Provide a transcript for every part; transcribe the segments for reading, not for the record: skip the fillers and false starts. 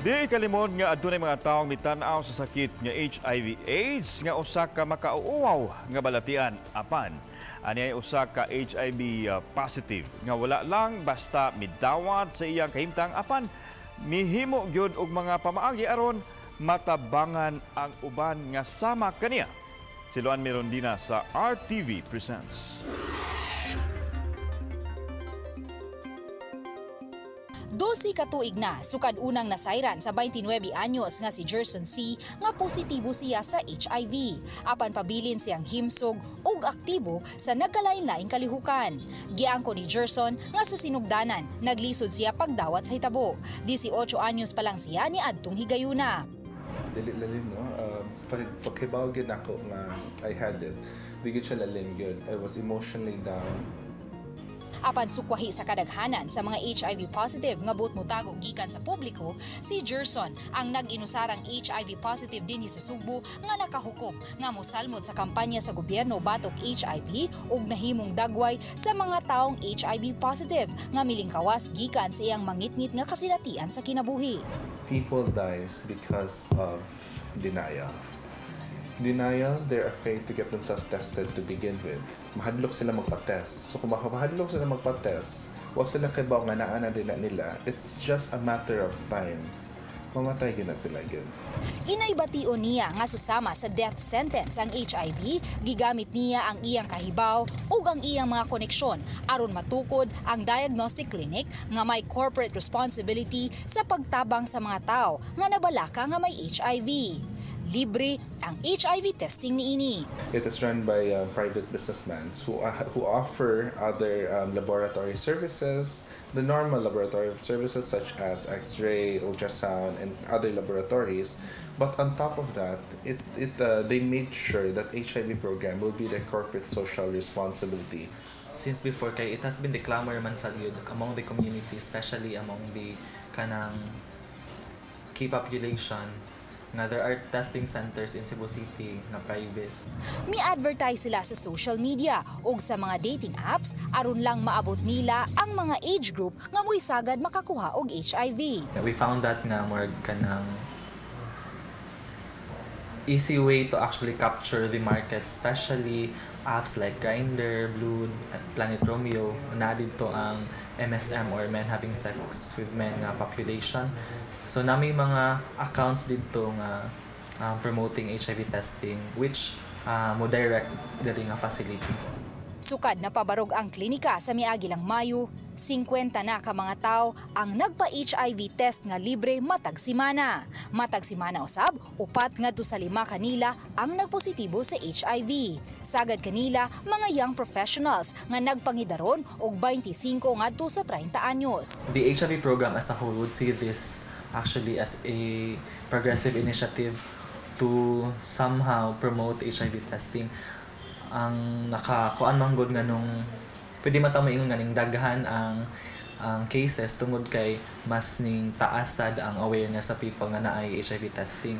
Di kalimod nga adunay mga taong mitan-aw sa sakit nga HIV AIDS nga usa ka makauwaw nga balatian, apan ani ay usa ka HIV positive nga wala lang basta midawat sa iyang kahimtang, apan mihimo gyud og mga pamaagi aron matabangan ang uban nga sama kaniya. Si Luan Mirondina sa RTV presents. 12 katuig na sukad unang nasayran sa 29 anyos nga si Gerson C. nga positibo siya sa HIV. Apan pabilin siyang himsog ug aktibo sa nagkalain-laing kalihukan. Giangko ni Gerson nga sa sinugdanan, naglisod siya pagdawat sa hitabo. 18 anyos pa lang siya ni adtong higayuna. Dili lalim, no? Paghibaw gyud nako nga I had it, di gyud siya lalim gyud. I was emotionally down. Apan sukwahi sa kadaghanan sa mga HIV positive nga buot motago gikan sa publiko, si Gerson ang nag-inusarang HIV positive dinhi sa Sugbo nga nakahukom nga mosalmod sa kampanya sa gobyerno batok HIV ug nahimong dagway sa mga taong HIV positive nga milingkawas gikan sa iyang mangitngit nga kasinatian sa kinabuhi. People dies because of denial. Denial, they're afraid to get themselves tested to begin with. Mahadlok sila magpa-test. So kung mahadlok sila magpa-test, wa sila kibaw nga naa na din na nila, it's just a matter of time. Mamatay gyud na sila gyud. Inaybation niya nga susama sa death sentence ang HIV, gigamit niya ang iyang kahibaw ug ang iyang mga koneksyon aron matukod ang diagnostic clinic nga may corporate responsibility sa pagtabang sa mga tao nga nabalaka nga may HIV. Libre ang HIV testing niini. It is run by private businessmen who offer other laboratory services, the normal laboratory services such as X-ray, ultrasound, and other laboratories. But on top of that, it it they made sure that HIV program will be their corporate social responsibility. Since before kay it has been the clamor man sa gyud among the community, especially among the kanang key population, nga there are testing centers in Cebu City na private. Mi-advertise sila sa social media ug sa mga dating apps aron lang maabot nila ang mga age group nga moisagad makakuha og HIV. We found that nga more kanang easy way to actually capture the market, especially apps like Grindr, Blued, Planet Romeo, na didto ang MSM or men having sex with men nga population. So nami mga accounts didto nga promoting HIV testing which mo direct diri nga facility. Sukad na pabarog ang klinika sa miagi lang Mayo, 50 na ka mga tao ang nagpa-HIV test nga libre matag simana. Matag simana usab, 4 ngadto sa 5 kanila ang nagpositibo sa HIV. Sagad kanila mga young professionals nga nagpangidaron og 25 ngadto sa 30 anyos. The HIV program as a whole would see this actually as a progressive initiative to somehow promote HIV testing. Ang nakakuan man gud nga nung pwede man ta moingon nga ning daghan ang cases tungod kay mas ning taas sad ang awareness sa people nga naay HIV testing.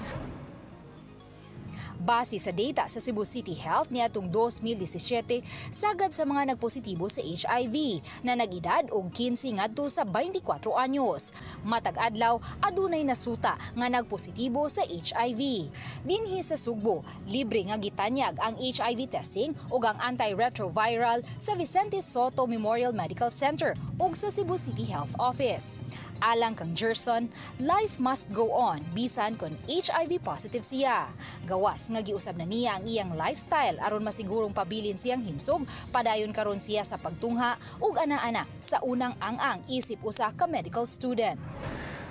Base sa data sa Cebu City Health niadtong 2017, sagad sa mga nagpositibo sa HIV na nag-edad og 15 ngadto sa 24 anyos. Matag adlaw adunay nasuta nga nagpositibo sa HIV. Dinhi sa Sugbo, libre nga gitanyag ang HIV testing ug ang antiretroviral sa Vicente Sotto Memorial Medical Center ug sa Cebu City Health Office. Alang kang Gerson, life must go on bisan kon HIV positive siya. Gawas nga giusab na niya ang iyang lifestyle aron masigurong pabilin siyang himsog, padayon karon siya sa pagtungha ug ana-ana sa unang ang-ang isip usa ka medical student.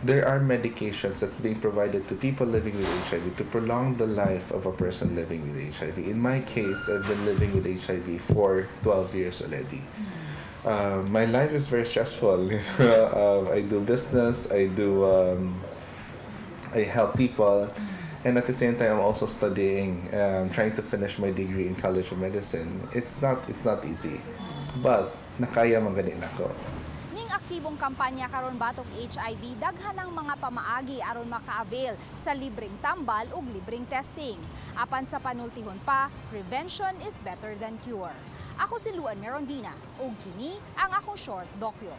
There are medications that's being provided to people living with HIV to prolong the life of a person living with HIV. In my case, I've been living with HIV for 12 years already. My life is very stressful. I do business, I help people, and at the same time, I'm also studying, trying to finish my degree in College of Medicine. It's not easy, but nakaya man gani nako. Ning aktibong kampanya karon batok HIV, daghan ang mga pamaagi aron maka-avail sa libreng tambal ug libreng testing. Apan sa panultihon pa, prevention is better than cure. Ako si Luan Merondina ug kini ang akong short dokyo.